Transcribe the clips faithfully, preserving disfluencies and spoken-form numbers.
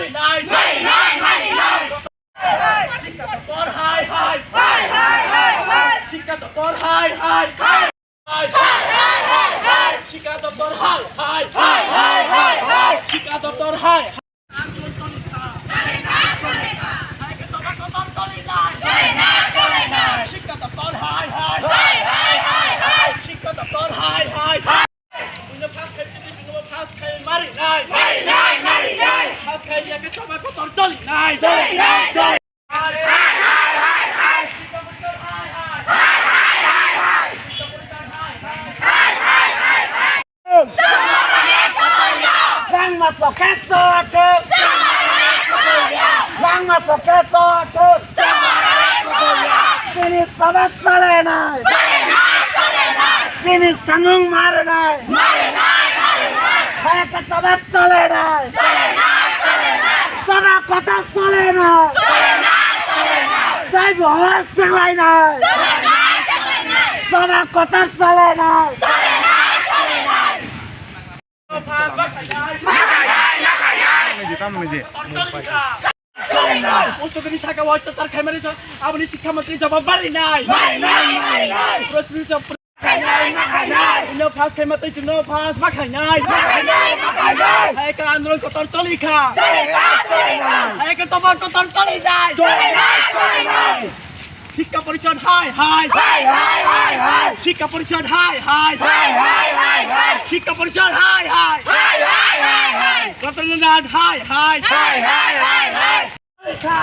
Nai, nai, nai, nai, nai. Sikka doptor hai hai. Hai, hai, hai, hai. Sikka doptor hai hai. Hai, hai, hai, hai. Sikka doptor hai hai. Hai, hai, hai, hai. Sikka doptor hai. Sikka doptor hai hai. Hai, hai, hai, hai. Sikka doptor hai hai. Buino pass khai tini, buino pass khai mari nai. Mari nai, mari nai. Pass khai ya ke choba kotor choli nai. Choli nai, choli. Hai, hai, hai, hai. Langma soke soke. Langma soke soke. Chini sabha chole nai. Chini sanung mare nai. Hai ka sabha chole nai. Sabha kotha chole nai. Dai bo hor siklai nai. Sabha kotha chole nai. Tamo niji. Posto dini saka wa ta sar khaimani sa, aboni sikha mantri jawab bari nai. Bari nai, bari nai. Pura pura jawab bari nai, bari nai. Ino pass khaima tei chwngno pass ma khainai. Ma khainai, ma khainai. Hai ka andolon kotor choli kha. Choli kha, choli kha. Hai ka tamo kotor choli nai. Choli nai, choli nai. Sikha Porishad hai hai. Hai hai hai hai. Sikha Porishad hai hai. Hai hai hai hai. Sikha Porishad hai hai. Hai hai hai hai. Ratan Nand hai hai. Hai hai hai hai. Sikha.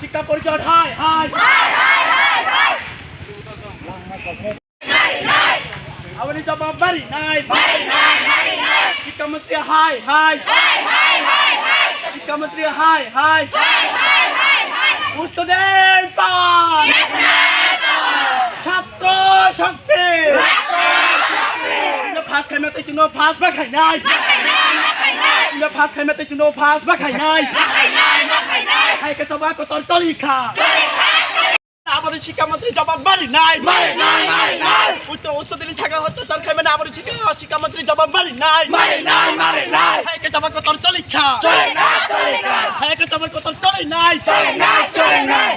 Sikha Porishad hai hai. Hai hai hai hai. Aboni jawab bari nai. Bari nai, bari nai. Sikha mantri hai hai. Hai hai hai hai. Sikha mantri hai hai. Hai hai hai hai. Student power. National power. Chhatro shakti. Rashtra shakti. Ino pass khaima tei chwngno pass ma khainai. Ma khainai, ma khainai. Ino pass khaima tei chwngno pass ma khainai. Ma khainai, ma khainai. Hai ka choba kotor choli kha. Choli kha, choli kha. Aboni sikha mantri jawab bari nai. Bari nai, bari nai. Uto usto dini saka hoto sar khaimani aboni sikha, sikha mantri jawab bari nai. Bari nai, bari nai. Hai ka choba kotor choli kha. Choli nai, choli nai. Hai ka choba kotor choli nai. Choli nai, choli nai.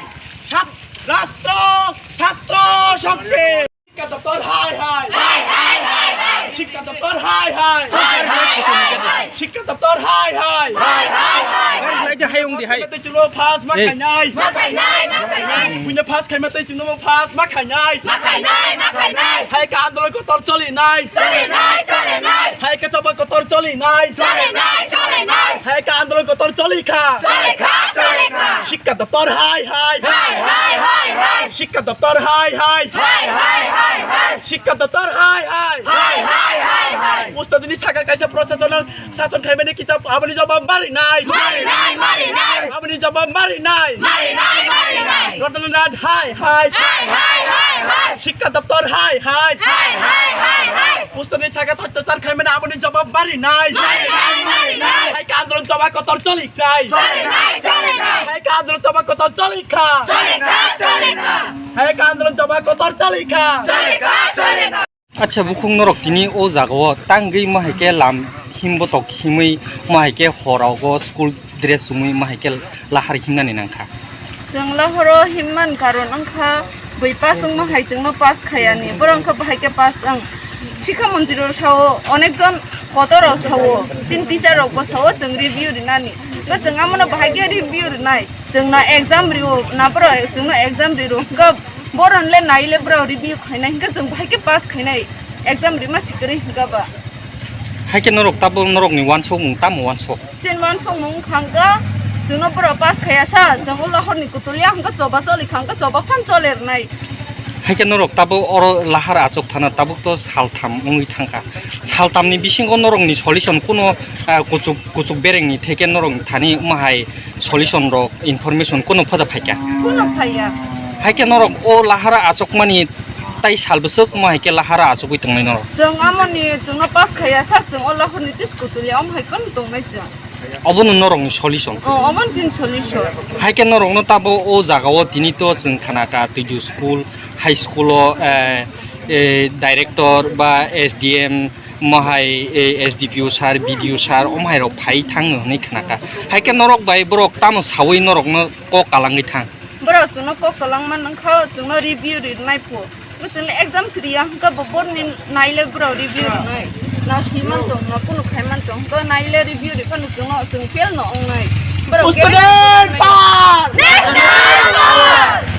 Chhat-, Rashtra, Chhatro Shakti. Sikha doptor hai hai. Hai hai hai hai. Sikha doptor hai hai. Hai hai hai hai. Sikha doptor hai hai. Hai hai hai hai. Hai, hai, hai, ong di, hai. Tei chwngno pass ma khainai. Ma khainai, ma khainai. Buino pass khaima tei chwngno pass ma khainai. Ma khainai, ma khainai. Hai ka andolon kotor choli nai. Choli nai, choli nai. Hai ka choba kotor choli nai. Choli nai, choli nai. Hai ka andolon kotor choli kha. Choli kha, choli kha. Sikha doptor hai hai. Hai hai hai hai. Sikha doptor hai hai. Hai hai hai hai. Sikha doptor hai hai. Hai hai hai hai. Posto dini saka kaisa proshasonno sason khaimani kisa aboni jawab bari nai. Bari nai, bari nai. Aboni jawab bari nai. Bari nai, bari nai. Ratan Nand hai hai. Hai hai hai hai. Sikha doptor hai hai. Hai hai hai hai. Posto dini saka thokto sar khaimani aboni jawab bari nai. Bari nai, bari nai. Hai ka andolon choba kotor choli kha. Choli nai, choli nai. Hai ka andolon choba kotor choli kha. Choli kha, choli kha. Hai ka andolon choba kotor choli kha. Choli kha, choli kha. Acha bukhuk norok tini o jaga o tangwi ma hai khe lam him botok himwi ma hai khe hor rogo school dress chumui ma hai khe lahar himnani nangkha. Chwng lahoro himman karon wngkha bui pass wngma hai chwngno pass khayani, borok wngkha bahai khe pass wng. Sikha montri rok sao, onek jon kotor rok sao, chini teacher rok bo sao chwng review rinani. Hwnkhe chwng amono bahai khe review rinai. Chwngno exam rio, na borok chwngno exam riro. Hwnkhe borok le nai le borok review khainai, hwnkhe chwng bahai khe pass khainai, exam rima sikiri hwnkhe ba. Hai khe norok tabuk norokni uansukmung tamo uansuk? Chini uansukmung wngkha hwnkhe chwngno borok pass khaya sa, chwng ulo horni kutulia hwnkhe choba choli kha hwnkhe choba phan chole rwnai. Hai khe norok tabuk oro lahar achuk thana tabuk to saltham wngwi thangkha. Saltamni bisingo norokni solution kuno, ah, kuchuk, kuchuk berengni theke norokni thani wngma hai solution rok, information kuno phoda phaikha? Kuno phaiya. Hai khe norok o lahara achukmani tai sal bwswk wngma hai khe lahara achugwi tongnai norok? Chwng amoni chwngno pass khaya sak, chwng o lahorni tis kutulia omo hai kheno tongnai chwng. Obono norokni solution? O, omono chini solution. Hai khe norokno tabo o jagao tini to chwng khana kha Tuidu school, high school o, eh, eh, director ba S D M, Mohai, eh, S D P O sir, B D O sir, omhai rok phai thang hwnwi khnakha. Hai khe norok bai borok tamo sawi norokno kok kalangwi thang? Borok chwngno kok kalangma nangkha, chwngno review rinai pho. Bo chwngno exam siriya, hwnkhe bo borni naile borok review rinai. Na swiman tong, na kunu khaiman tong, hwnkhe naile review riphano chwngno, chwng fail no wngnai. Borok student power! National power!